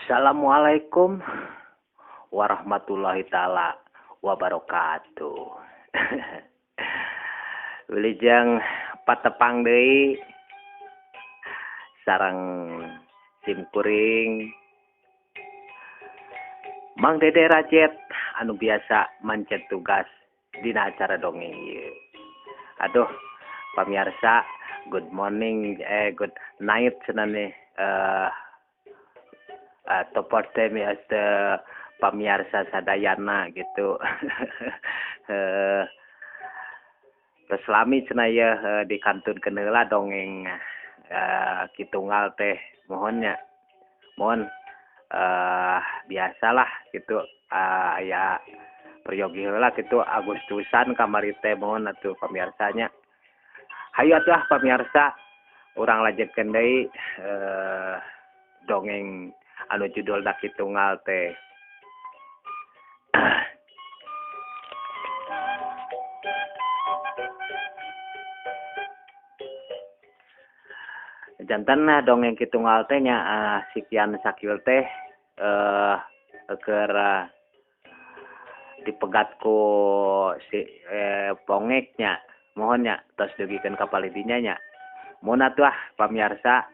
Assalamualaikum warahmatullahi taala wabarakatuh. Wilujeng patepang deui sareng simkuring Mang Dede Rajet anu biasa mancet tugas dina acara dongeng ieu. Aduh pamirsa, good morning, good night cenah nih. Toporte mi este pamiarsa sadayana gitu. Terus lami cenah ye di kantun keneula dongeng kitunggal teh mohonnya. Mohon biasalah gitu, aya peryogi heula gitu Agustusan kamari teh mohon atuh pamiarsanya. Hayu atuh pamirsa urang lajengkeun deui dongeng anu judulna Kitunggal teh. Janten dongeng Kitunggal teh nya si Kian Sakil teh keur dipegat ku si pongeknya, mohon nya tos dugikeun ka palidinya nya. Mun atuh pamirsa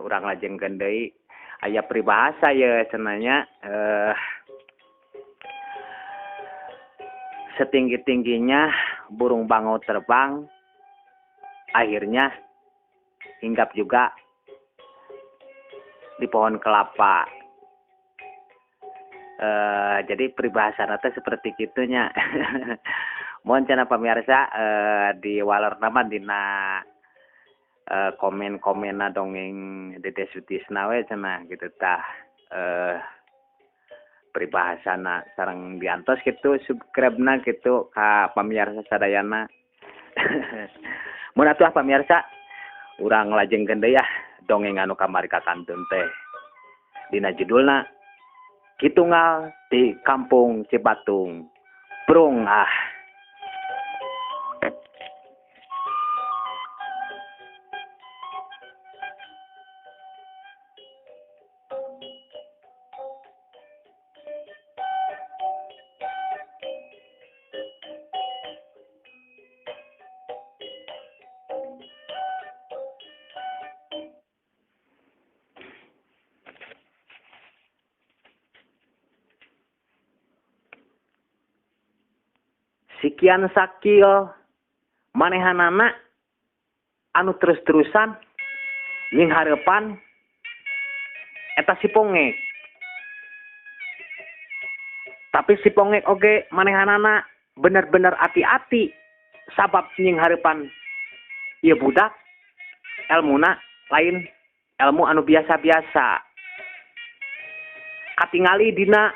urang lajengkeun deui aya peribahasa ye cenah nya, setinggi-tingginya burung bangau terbang akhirnya hinggap juga di pohon kelapa. Jadi peribahasa teh seperti kitunya. Mohon cenah pamirsa di waler nama dina komen-komenna dongeng Dede Sutisna we cenah gitu tah, peribahasana sareng diantos gitu subscribe-na gitu ka pamirsa sadayana. Mun atuh pamirsa urang lajengkeun deui ah dongeng anu kamari ka kantun teh dina judulna Kitunggal di Kampung Cibatung. Prung ah. Sikian Sakil manehanana anu terus-terusan nyingharepan eta si pongek. Tapi si pongek oge manehanana bener-bener ati-ati sabab nyingharepan ieu budak elmuna lain elmu anu biasa-biasa. Katingali dina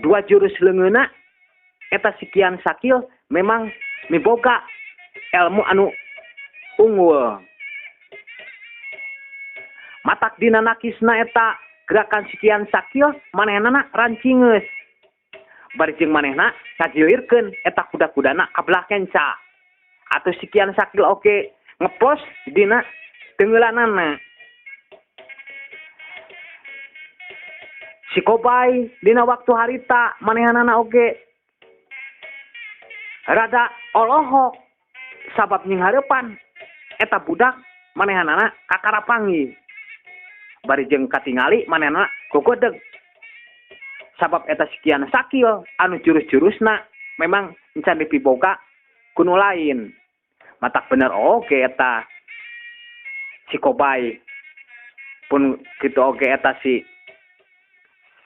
dua jurus leungeunna eta si Kian Sakil memang miboga ilmu anu unggul. Matak dina nakisna eta gerakan si Kian Sakil manehnana rancingeus. Bari jeung manehna kagilirkeun eta kuda-kudana ka belah kenca. Atuh si Kian Sakil oge ngeplos dina tengeulanana. Si Kobay dina waktu harita manehanana oge rada olohok sabab nyingharepan eta budak manehanana kakarapangi. Bari jeung katingali manehanana gogodeg sabab eta si Kian Sakil anu jurus-jurusna memang encan dipiboga ku nu lain. Matak bener oge eta si Kobay pun kitu oge eta si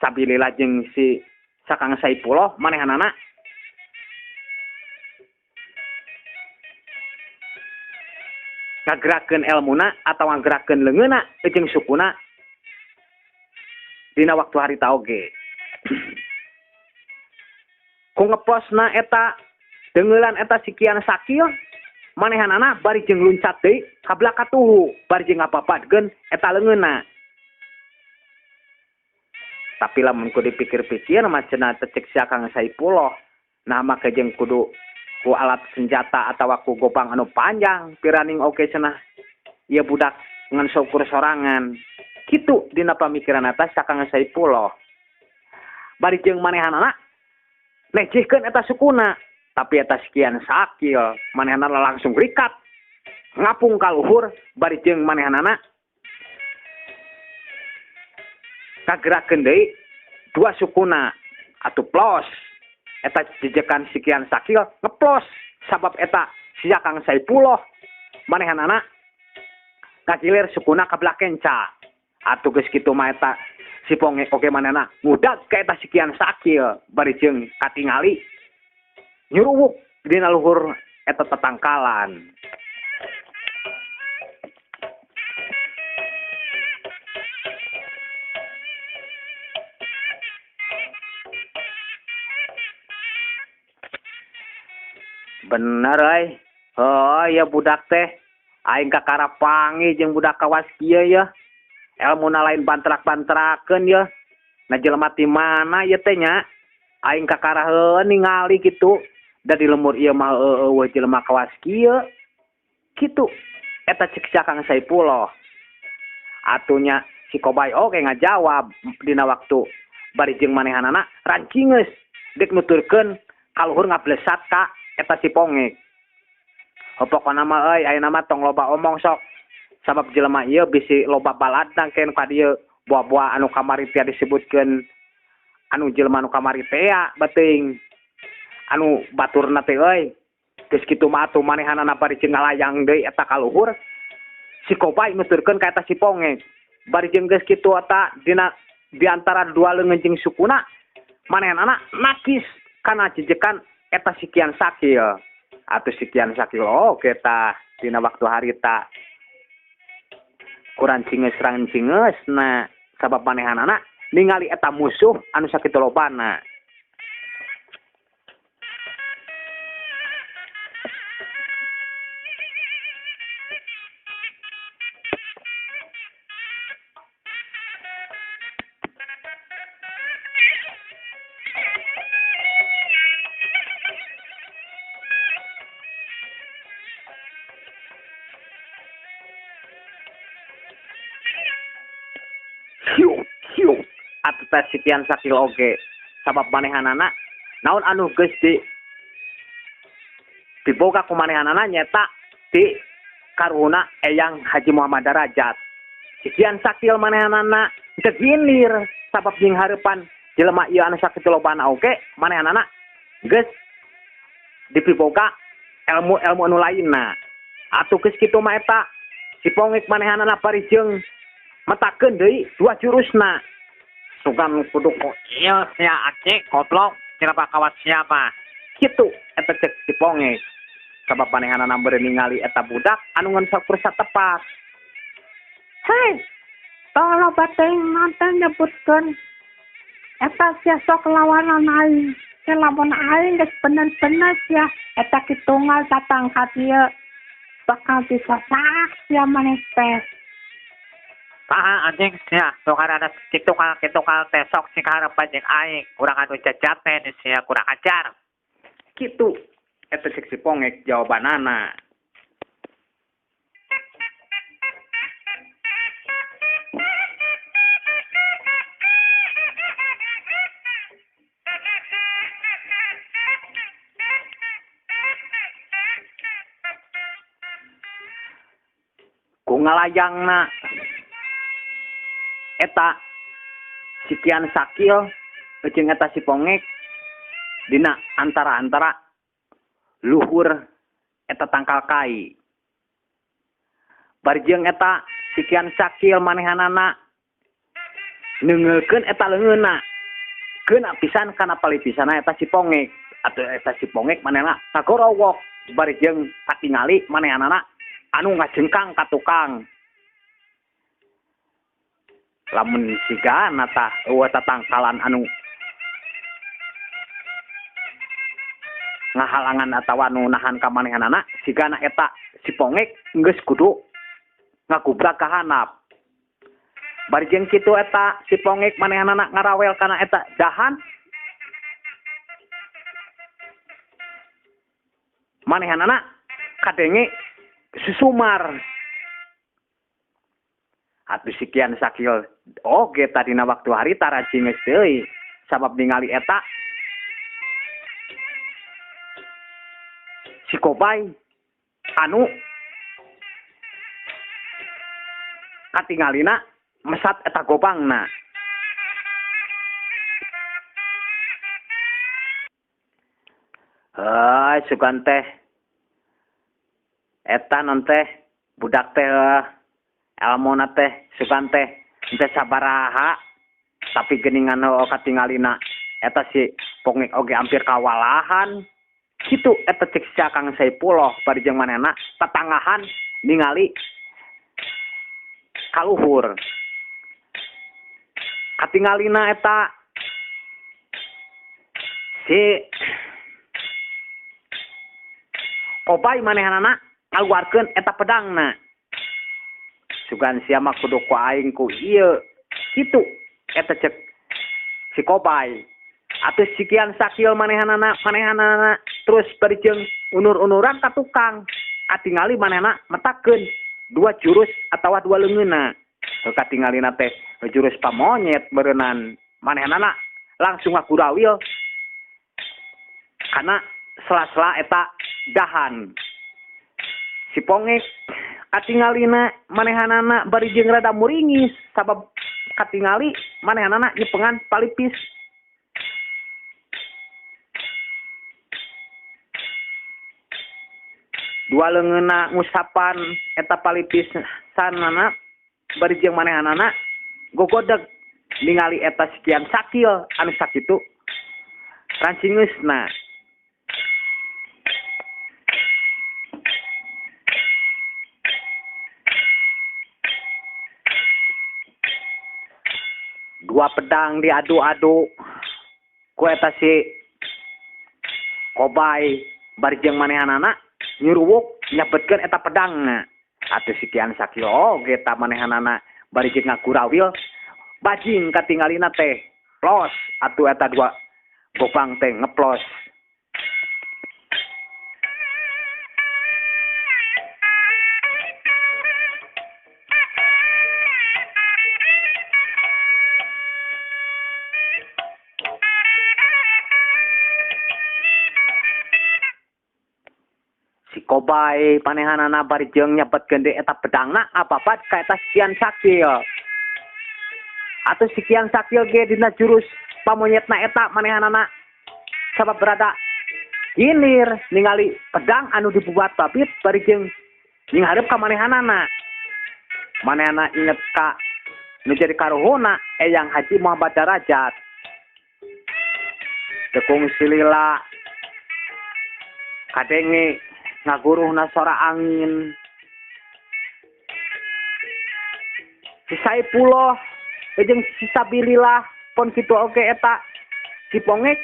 Sabilillah jeung si Sakang Saipullah manehanana ngagerakeun elmuna atau ngagerakeun leungeunna jeung sukuna Dina waktu harita oge. Ku ngeplosna eta deungelan eta sikian sakil manehanana bari jeung luncat deui ka belakatuhu bari jeung ngababatkeun eta leungeunna. Tapi lamun ku dipikir-pikir mah cenah teh cek si Akang Saipullah nah make jeung kudu ku alat senjata atawa ku gobang anu panjang piraning oge cenah ieu budak ngan syukur sorangan. Kitu dina pamikiran eta si Akang Saipullah. Bari jeung manehanana necihkeun eta sukuna. Tapi eta sekian sakil manehanana langsung rikat ngapung ka luhur bari jeung manehanana kagerakeun deui dua sukuna atuh plos eta jejekan sikian sakil ngeplos sabab eta si Akang Saipullah manehanana kagilir sukuna ka belah kenca atuh geus kitu mah eta si Pongek oge manehna ngudag ka eta sikian sakil bari jeung katingali nyuruwuk dina luhur eta tetangkalan. Bener euy. Oh ya budak teh aing kakara pangi jeung budak kawas kieu ya. Elmuna lain bantrak-bantrakeun ya. Nah jelema ti mana ieu teh nya? Aing kakara heuh ningali kitu. Da di lemur ieu mah eueuh jelema kawas kieu. Kitu eta cek si Akang Saipullah. Atunya si Kobay oge ngajawab dina waktu bari jeung manehanana rancingeus dek nuturkeun kaluhur ngablesat ka eta si Pongek. Pokona mah euy ayeuna mah tong loba omong sok. Sabab jelema ieu bisi loba baladna ken ka dieu buah-buah anu kamari teh disebutkeun anu jelema anu kamari teh beuting. Anu baturna teh euy. Geus kitu mah atuh manehanana bari jeung ngalayang deui eta ka luhur. Si Kobay nuturkeun ka eta si Pongek. Bari jeung geus kitu eta dina di antara dua leungeun jeung sukuna manehanana nakis kana jejekan eta sikian sakil. Atuh sikian sakil oge tah dina waktu harita kurang cingeus rancingeus na sabab manehanana ningali eta musuh anu sakitu lobana. Atuh teh sikian sakil oge sabab manehanana naon anu geus di diboga ku manehanana nyeta di karuhuna Eyang Haji Muhammad Darajat. Sikian sakil manehanana teu ginir sabab jeung hareupan jelema ieu anu sakitu lobana oge manehanana geus dipiboga ilmu-ilmu anu lainna. Atuh geus kitu mah eta si Pongek manehanana bari jeung metakeun deui dua jurusna. Sugan kudu ko ieu sia aceh goblok jelema kawas siapa kitu eta cek si Pongek sabab manehanana beureum ningali eta budak anu ngan sakur satepak. Hei, tong loba teuing nonton nyebutkeun eta sia sok lawanan aing. Ke lamun aing geus bener-bener sia eta kitunggal datang ka dieu bakal disasak sia maneh teh. Saha anjing sia tungaran kitukal teh sok sing kaharepan jeung aing urang anu jajat teh sia kurang ajar. Kitu eta cek si Pongek jawabanana. Ku ngalayangna eta sikian sakil jeung eta si Pongek dina antara-antara luhur eta tangkal kai. Bari jeung eta sikian sakil manehanana neungeulkeun eta leungeunna. Keuna pisan kana palipisana eta si Pongek. Atuh eta si Pongek manehna kagorowok bari jeung katingali manehanana anu ngajengkang ka tukang. Lamun sigana tah eueuh tatangkalan anu ngahalangan atawa anu nahan ka manehanana sigana eta si Pongek geus kudu ngagubrak ka handap. Bari jeung kitu eta si Pongek manehanana ngarawel kana eta dahan manehanana kadenge susumar. Atuh sikian sakil oge tadina waktu hari taracingeus deui sabab ningali eta si Kobay anu katingalina mesat eta gobangna. Heuy sugan teh eta non teh budak teh elmona teh sugan teh teu sabaraha tapi geuningan katingalina eta si Pongek oge hampir kawalahan. Kitu eta cek si Akang Saipullah bari jeung manehna tetangahan ningali kaluhur. Katingalina eta si Kobay manehanana ngaluarkeun eta pedangna. Sugan sia mah kudu ku aing ku ieu. Kitu eta cek si Kobay. Atuh sikian sakil manehanana terus bari jeung unur-unuran ka tukang. Katingali manehna metakeun dua jurus atawa dua leungeunna. Katingalina teh jurus pamonyet beureunan manehanana langsung ngagurawil kana sela-sela eta dahan. Si Pongek katingalina manehanana bari jeung rada muringis sabab katingali manehanana nyepengan palipis. Dua leungeunna ngusapan eta palipis sanana bari jeung manehanana gogodeg ningali eta sekian sakil anu sakitu rancingeusna. Dua pedang diadu-adu ku eta si Kobay bari jeung manehanana nyuruwuk nyabetkeun eta pedangna. Atuh sikian sakil oge ta manehanana bari jeung ngagurawil bajing katingalina teh plos atuh eta dua gobang teh ngeplos. Si Kobay panehanana bari jeung nyabetkeun deui eta pedangna apapat ka eta sikian sakil. Atuh sikian sakil ge dina jurus pamonyetna eta manehanana sabab berada hilir ningali pedang anu dibuat babit bari jeung nyinghareup ka manehanana. Manehana inget ka nu jadi karuhuna Eyang Haji Muhammad Darajat. Tekung silila kadenge ngaguruhna sora angin. Si Saipullah jeung si Sabilillah pon kitu oge eta si Pongek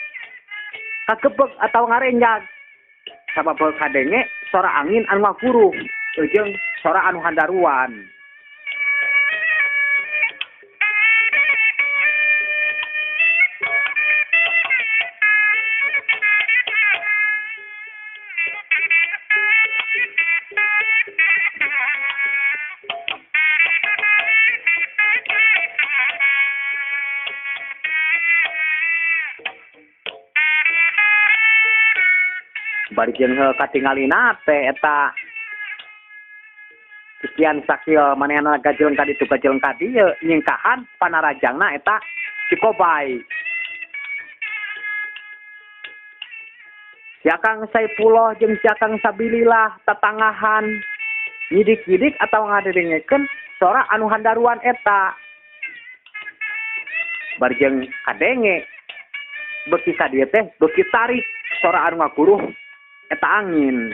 kagebeg atawa ngarenjag sabab kadenge sora angin anu ngaguruh jeung sora anu handaruan. Bari jeung katingalina teh eta sekian sakil manehna gajeleng ka ditu gajeleng ka dieu nyingkahan panarajangna eta si Kobay. Si Akang Saipullah jeung si Akang Sabilillah tatangahan nyidik-nyidik atawa ngadengekeun sora anu handaruan eta. Bari jeung kadenge beuki ka dieu teh beuki tarik sora anu ngaguruh eta angin.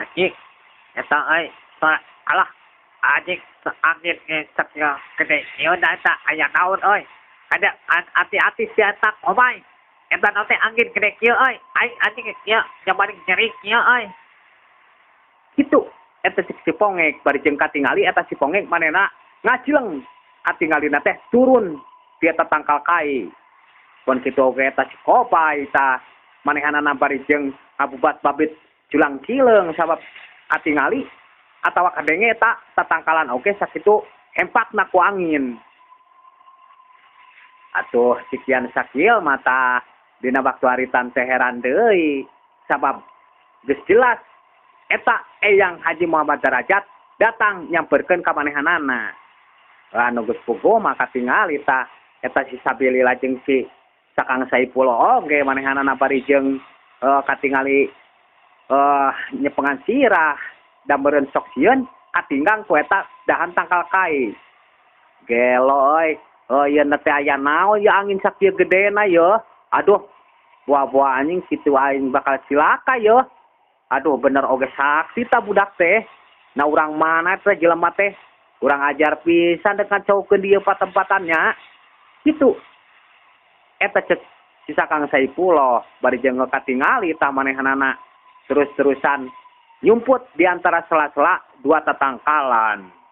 Anjing eta euy alah anjing angin ngesek gede ieu da eta aya naon euy. Ada hati-hati si eta komai. Eta naon teh angin gede kieu euy. Aing anjing ieu nyabaring nyeri kieu euy. Kitu eta si Pongek bari jeung katingali eta si Pongek manehna ngajleng katingalina teh turun ti eta tangkal kai. Pon kitu oge eta si Kopai tah manehanana bari jeung ngabubat babit julang cileung sabab katingali atawa kadenge eta tatangkalan oge sakitu hempakna ku angin. Atuh sikian sakil mata dina waktu aritan teh heran deui sabab geus jelas eta Eyang Haji Muhammad Darajat datang nyamperkeun ka manehanana. Anu geus puguh mah katingali tah eta si Sabilillah jeung si Sakang Saipullah oge manehanana bari jeung katingali nyepengan sirah da meureun sok sieun katinggang ku eta dahan tangkal kai. Gelo euy, ieu teh aya naon ya angin sakieu gedena ye. Aduh, buah-buah anjing kitu aing bakal cilaka ye. Aduh bener oge sakti ta budak teh. Nah urang mana teh jelema teh? Urang ajar pisan dengan cowkeun dieu patempatannya. Kitu. Eta cek si Sakang Saipullah bari jeung katingali tah manehanana terus-terusan nyumput di antara sela-sela dua tatangkalan.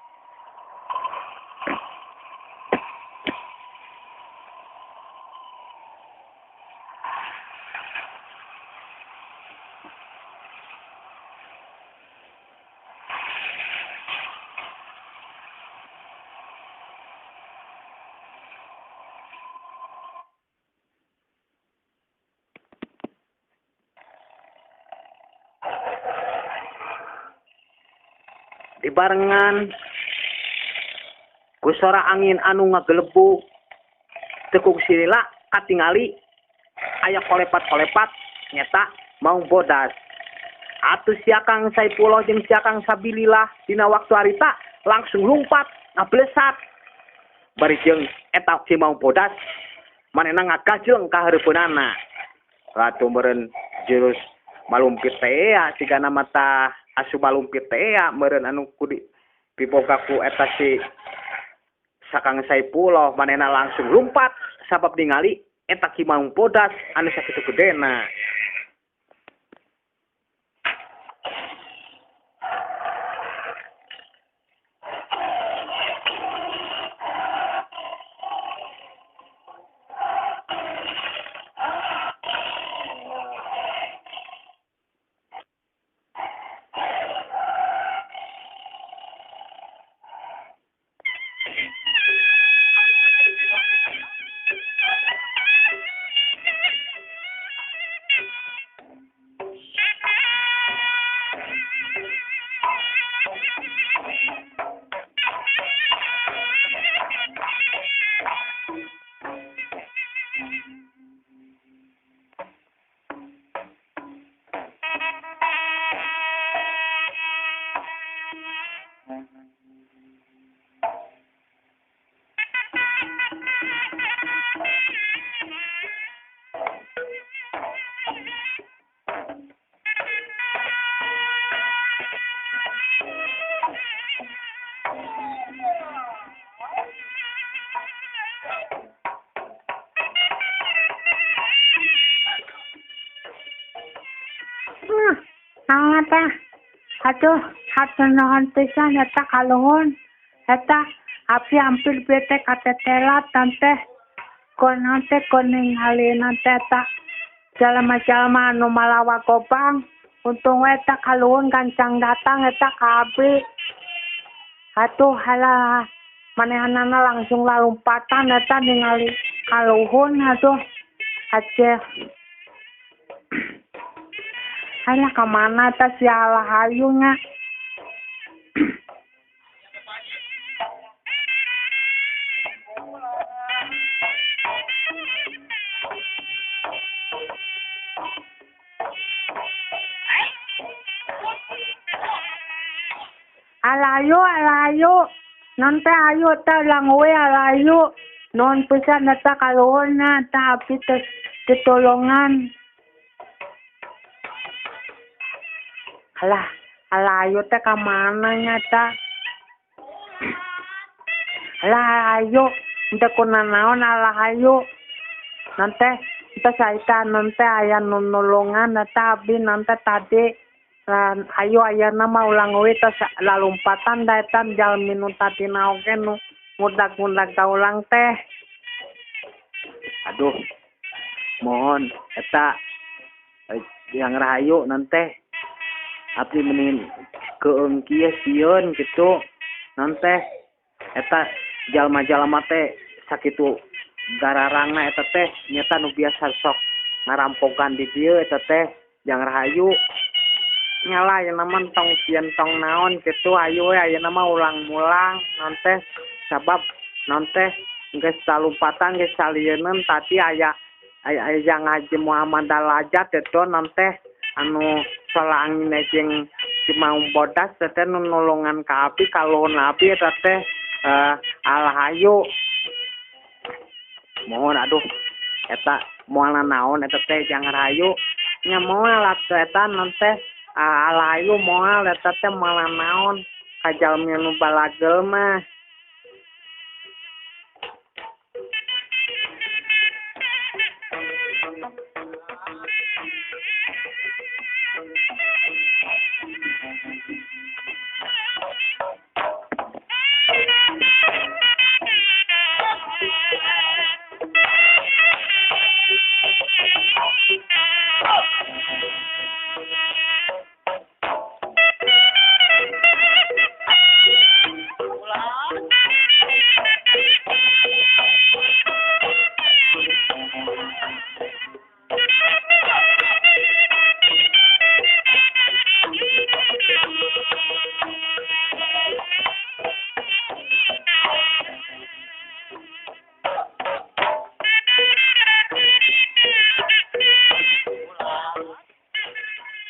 Dibarengan ku sora angin anu ngagelebug tekuk silila katingali aya kolepat-kolepat nyeta maung bodas. Atuh si Akang Saipullah jeung si Akang Sabilillah dina waktu harita langsung lumpat ngablesat bari jeung eta si maung bodas manehna ngagajleng ka hareupeunana. Atuh meureun jurus malumpit tea sigana mata asu malumpit tea meureun anu ku piboga ku eta si Sakang Saipullah manehna langsung lumpat sabab ningali eta ki maung bodas anu sakitu gedena. Aduh, hatur nuhun pisan eta kaluhun. Eta abdi hampir bete katetelat teh konon teh koningalina teh eta jalma-jalma anu malawa gobang. Untung we eta kaluhun gancang datang eta ka abdi. Atuh halah manehanana langsung lalumpatan eta ningali kaluhun atuh. Aceh. Alah kemana ta si Alahayu nya? Alayu, alayu. Non teh ayu teh ulang we alayu. Non pisan eta kaluhunna tah abdi teh ditolongan. Alah, Alayu teh ka mana nya eta? Alah ayo, teu kunanaon alah ayo. Nante teh saita nante aya nu nulungan eta abdi nante tadi. Ayo ayeuna mah ulang euy tos lalumpatan da eta jalmi nu tadina oge nu ngudag-ngudag ka ulang teh. Aduh, mohon eta yang rahayu nante abdi mending keung kieu sieun kitu nante eta jalma-jalma teh sakitu gararangna eta teh nyata nu biasa sok ngarampokan di dieu eta teh yang rahayu. Nyala ayeuna mah tong sieun tong naon kitu ayo we ayeuna mah ulang-mulang nante sabab nante geus salumpatan geus salieuneunan tadi aya aya yang Haji Muhammad Al-Ajat eta nante anu sola angin jeung si Maung Bodas teh nu nulungan ka abdi kaluhun abdi eta teh alah ayo. Mohon aduh eta moal naon eta teh jangan rahayu nya moal atuh eta nante alayu moal eta teh moal naon ka jalmi nu balagel mah.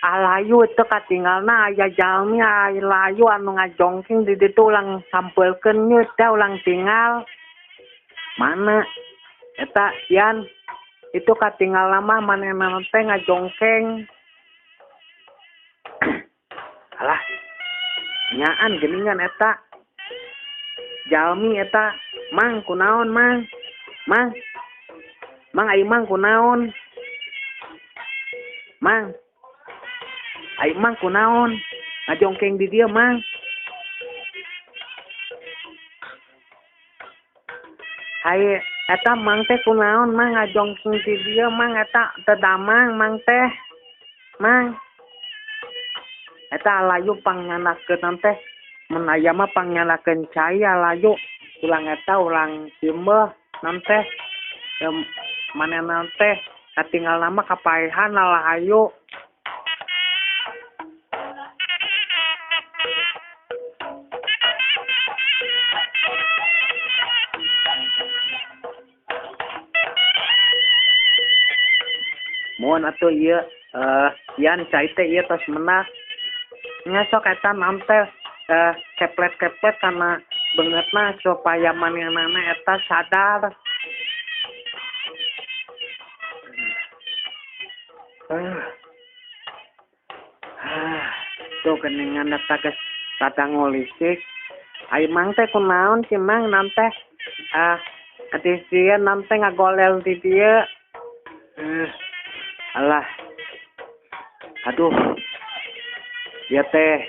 Alayu teu katinggalna aya jalmi aya layu anu ngajongking di ditu ulang sampelkeun nyut teh ulang tinggal. Mana eta Yan itu katinggal mah manehna teh ngajongkeng. Alah nyaan geuningan eta jalmi eta mang kunaon mang mang mang ai mang kunaon mang ai mang kunaon ngajongkeng di dieu mang. Hai eta mang teh kunaon mang ngajongkeng di dieu mang eta teu damang mang teh mang eta alayu pangnyandakeun teh mun aya mah pangnyandakeun cai alayu ulang eta ulang simbeuh nanteh manehna teh katinggal nama kapaehan alah ayu. Mohon atuh ieu Yan cai teh ieu tos menak nya sok eta nante keplet-keplet kana beungeutna supaya manehna eta sadar. Tuh geuningan eta geus rada ngolisik. Ai mang teh kunaon si mang nante di dieu nante ngagolel di dieu. Alah aduh ieu teh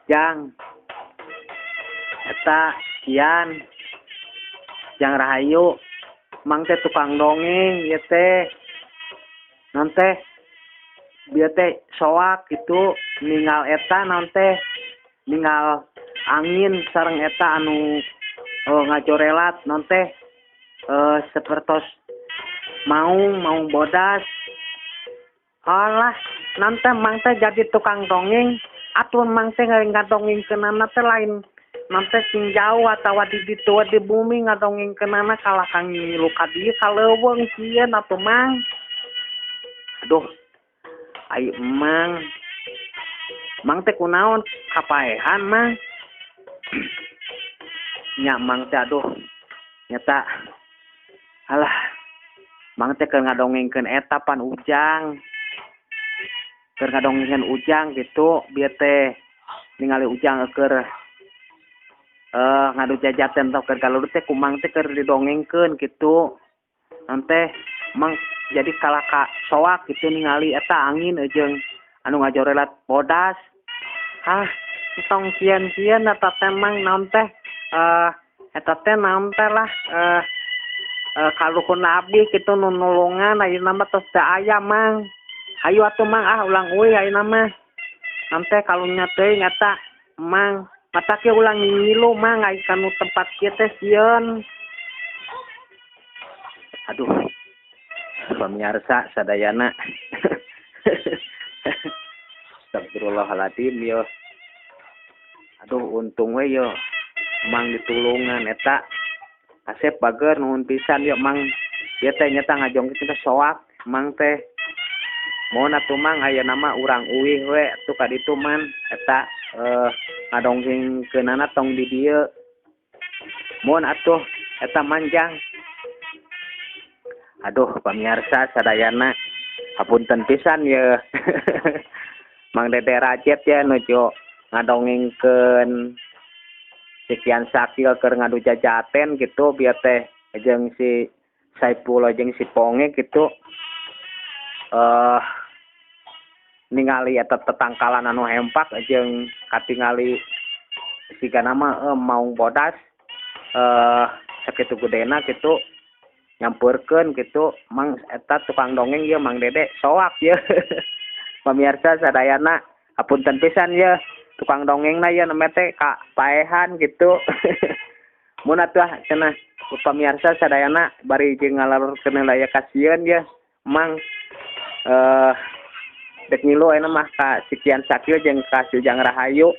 jang eta Kian jang rahayu mang teh tukang dongeng ieu teh nante bieu teh soak gitu ninggal eta nante ninggal angin sareng eta anu ngajorelat nante sepertos maung bodas. Alah nante mang teh jadi tukang dongeng atuh mang teh ngadongengkeunana teh lain nante sing jauh atawa di ditu di bumi ngadongengkeunana kalah kang ngilu ka dieu ka leuweung sieun atuh mang. Aduh ai mang mang teh kunaon kapaehan mang nya mang teh aduh nyata alah mang teh keur ngadongengkeun eta pan Ujang. Keur ngadongengan Ujang gitu bieu teh ningali Ujang keur ngadu jajaten tau keur galudut teh kumang teh keur didongengkeun gitu. Nanti mang jadi kalah ka soak gitu ningali eta angin jeung anu ngajorelat bodas. Hah, tong sieun-sieun eta teh mang naon teh eta teh naon teh lah kaluhun abdi kitu nu nulungan ayeuna mah tos teu aya mang. Hayu atuh mang ah ulang euy ayeuna mah. Nanti kalunya teuing eta mang mata kieu ulang ngilu mang ai kanu tempat kieu teh sieun. Aduh, pemirsa sadayana. Astagfirullahaladzim yo. Aduh untung we yo mang ditulungan eta. Asep bager nuhun pisan yo mang. Ieu teh nyata ngajongkeun teh soak mang teh. Mohon atuh mang ayeuna mah urang uih we atuh ka ditu man eta ngadongengkeunana tong di dieu. Mohon atuh eta manjang. Aduh pamirsa sadayana hapunten pisan ye. Mang Dede Rajet ya nuju ngadongengkeun si Kian Sakil keur ngadu jajaten gitu bieu teh jeung si Saipul jeung si Ponge gitu. Ningali eta tetangkalan anu hempak jeung katingali sigana mah maung bodas sakitu gedena gitu nyampeurkeun gitu mang eta tukang dongeng ieu Mang Dede soak ye. Pamirsa sadayana hapunten pisan ye tukang dongengna ieu nembe teh ka paehan gitu. Mun atuh cenah pamirsa sadayana bari jeung ngalalurkeun aya kasieun ye mang dek ngilu ayeuna mah ka si Kian Sakil jeung ka si Ujang Rahayu.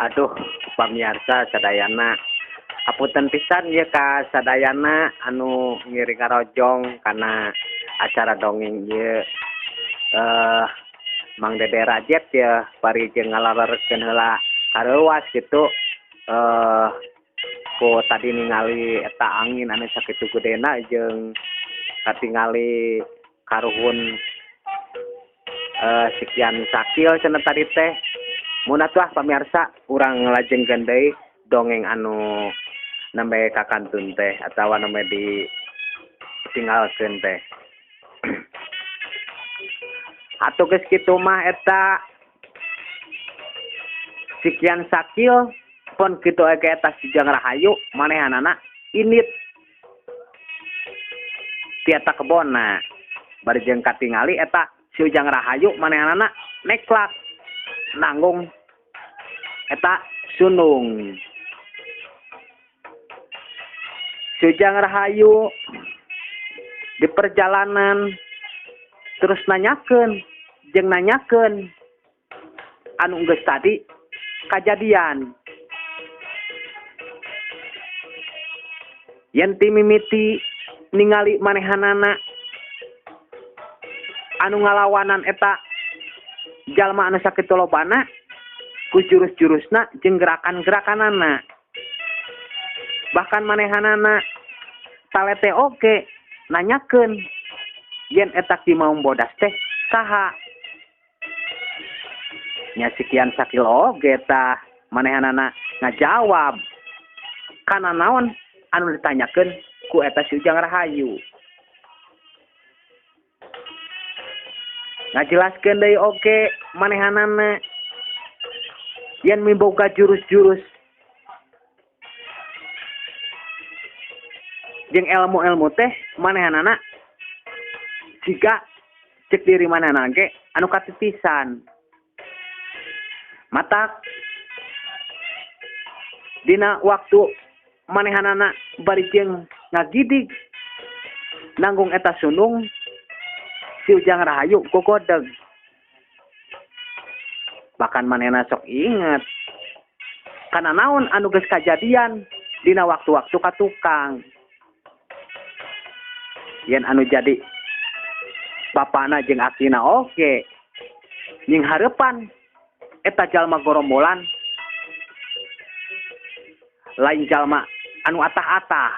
Aduh pamirsa sadayana hapunten pisan ieu ka sadayana anu ngiring ngarojong kana acara dongeng ieu. Mang Dede Rajet ya bari jeung ngalalerkeun heula kareuwas gitu. Ku tadi ningali eta angin anu sakitu gedena jeung katingali karuhun si Kian Sakil cenah tadi teh. Mun atuh pamirsa urang lajengkeun deui dongeng anu nembe kakantun teh atawa nembe ditinggalkeun teh. Atuh geus kitu mah eta si Kian Sakil pon kitu aya eta si Ujang Rahayu manehanana init ti eta kebonna bari jeung katingali eta si Ujang Rahayu manehanana neklak nanggung eta sunung. Si Ujang Rahayu di perjalanan terus nanyakeun jeung nanyakeun anu geus tadi kajadian. Yen ti mimiti ningali manehanana anu ngalawanan eta jalma anu sakitu lobana ku jurus-jurusna jeung gerakan-gerakanana. Bahkan manehanana talete oge nanyakeun yen eta Ki Maung Bodas teh saha. Nya si Kian Sakil oge tah manehanana ngajawab kana naon anu ditanyakeun ku eta si Ujang Rahayu. Ngajelaskeun deui oge manehanana yen miboga jurus-jurus Jeung ilmu-ilmu teh manehanana siga cek diri manehana ge anu katitisan. Matak dina waktu manehanana bari jeung ngagidig nanggung eta sundung si Ujang Rahayu gogodeg. Bahkan manehna sok inget kana naon anu geus kajadian dina waktu-waktu ka tukang. Yen anu jadi bapana jeung akina oge nying hareupan eta jalma gorombolan lain jalma anu atah-atah.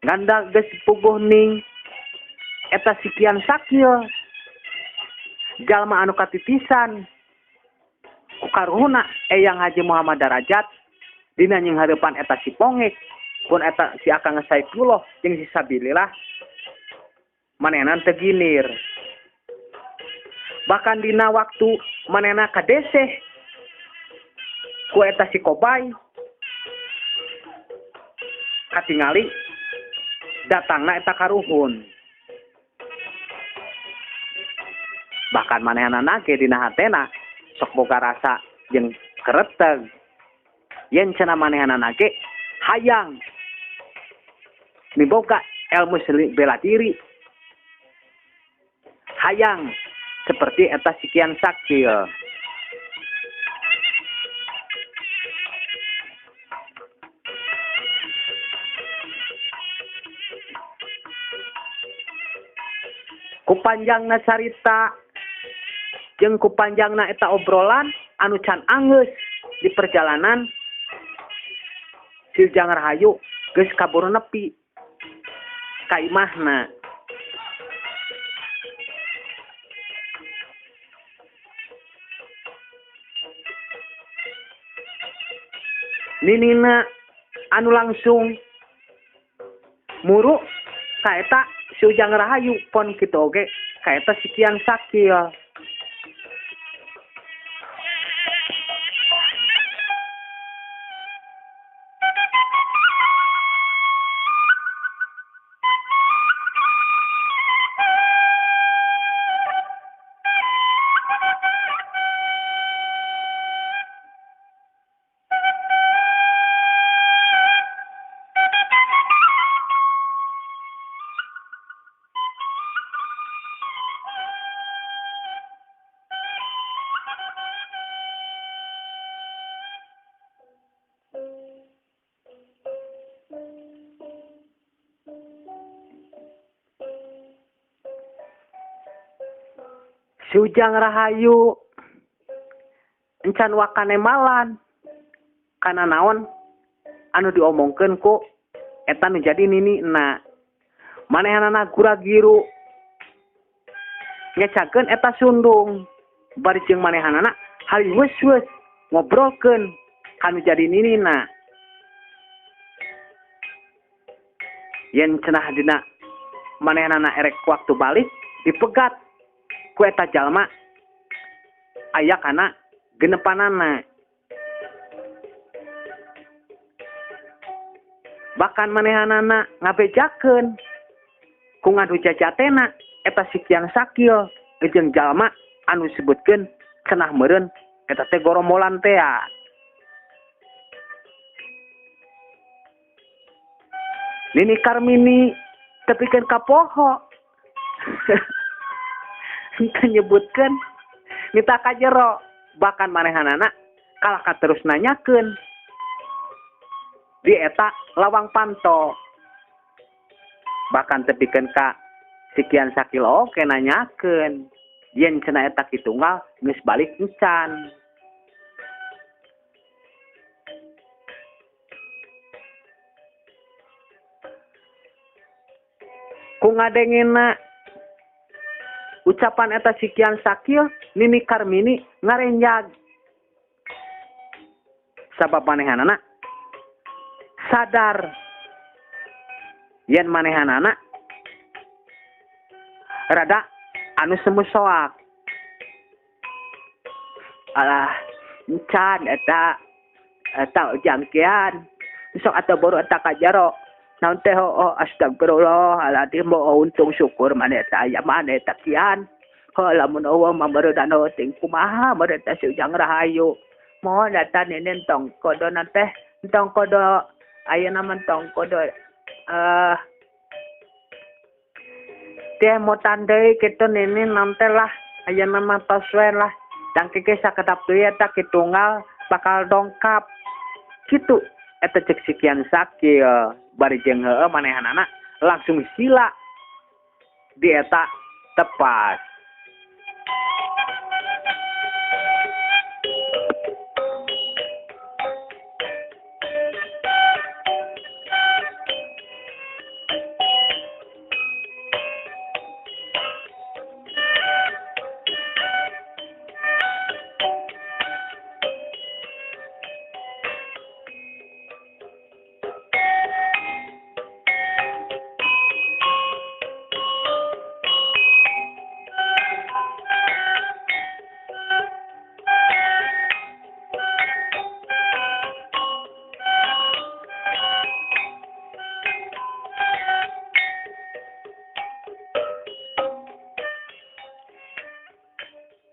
Ganda geus puguh ning eta sikian sakil jalma anu katitisan ku karuhuna Eyang Haji Muhammad Darajat dina nying hareupan eta si Pongek pun eta si Akang Saifullah jeung si Sabilillah manehna teu ginir. Bahkan dina waktu manehna kadeseh ku eta si Kobay katingali datangna eta karuhun. Bahkan manehna ge dina hatena sok boga rasa jeung kereteg yen cenah manehna ge hayang miboga ilmu seni bela diri, hayang seperti eta sikian sakil. Kupanjangna carita jeung kupanjangna eta obrolan anu can anggeus di perjalanan si Ujang Rahayu geus kaburu nepi ka imahna. Ninina anu langsung muruk ka eta si Ujang Rahayu pon kitu oge ka eta sikian sakil. Si Ujang Rahayu encan wakane malan kana naon anu diomongkeun ku eta nu jadi ninina. Manehanana gura-giru ngecakeun eta sundung bari jeung manehanana haliweus-weus ngobrolkeun kanu jadi ninina. Yen cenah dina manehanana erek waktu balik dipegat ku eta jalma aya kana genepanana. Bahkan manehanana ngabejakeun ku ngadu jajatena eta sikian sakil jeung jalma anu disebutkeun cenah meureun eta teh gorombolan tea. Nini Karmini tepikeun ka poho. Henteu nyebutkeun mita ka jero, bahkan manehanana kalah ka terus nanyakeun di eta lawang panto. Bahkan tepikeun ka sikian sakil oge nanyakeun yen cenah eta kitunggal geus balik encan. Ku ngadengena ucapan eta sikian sakil Nini Karmini ngarenjag sabab manehanana sadar yen manehanana rada anu semu soak. Alah encan eta eta ujang kian Sok atuh buru eta ka jero. Naon teh oh astagfirullahaladzim oh untung syukur maneh eta aya maneh eta kian. Heuh lamun eueuh mah meureun ting kumaha meureun teh si Ujang Rahayu. Mohon eta nenen tong kodona teh tong kodo ayeuna mah tong kodo teh motan deui kitu nenen nanti lah ayeuna mah tos we lah. Dangke ge sakedap deui eta kitunggal bakal dongkap. Kitu eta cek si Kian Sakil bari jeung heueuh manehanana langsung sila di eta tepas.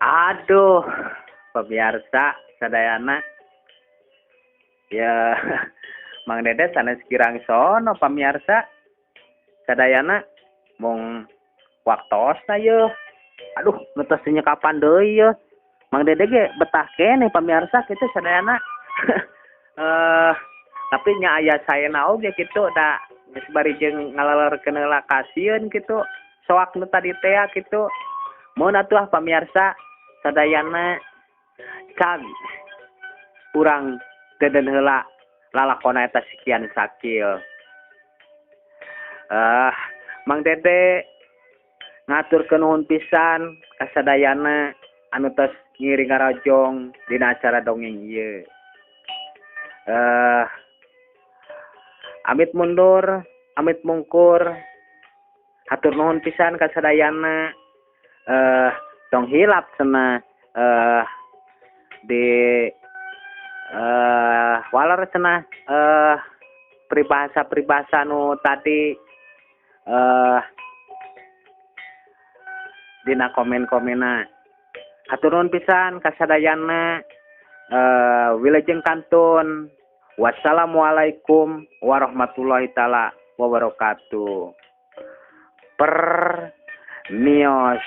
Aduh, pemirsa sadayana. Ya, Mang Dede sanes kirang sono pamirsa. Sadayana mung waktosna yeuh. Aduh, nu tos kapan deui yeuh. Mang Dede ge betah keneh pamirsa kitu sadayana. Tapi nya aya saena oge kitu da geus bari jeung ngalelerkeun heula kasieun kitu. Soak nu tadi tea kitu. Mun atuh pamirsa sadayana cag urang deden heula lalakona eta si Kian Sakil. Mang Dede ngaturkeun nuhun pisan ka sadayana anu tos ngiring ngarojong dina acara dongeng ieu. Amit mundur, amit mungkur. Hatur nuhun pisan ka sadayana. Tong hilap cenah di waler cenah peribahasa-peribahasa nu tadi dina komen-komena. Hatur nuhun pisan ka sadayana. Wilujeng kantun. Wassalamualaikum warahmatullahi taala wabarakatuh. Per mios.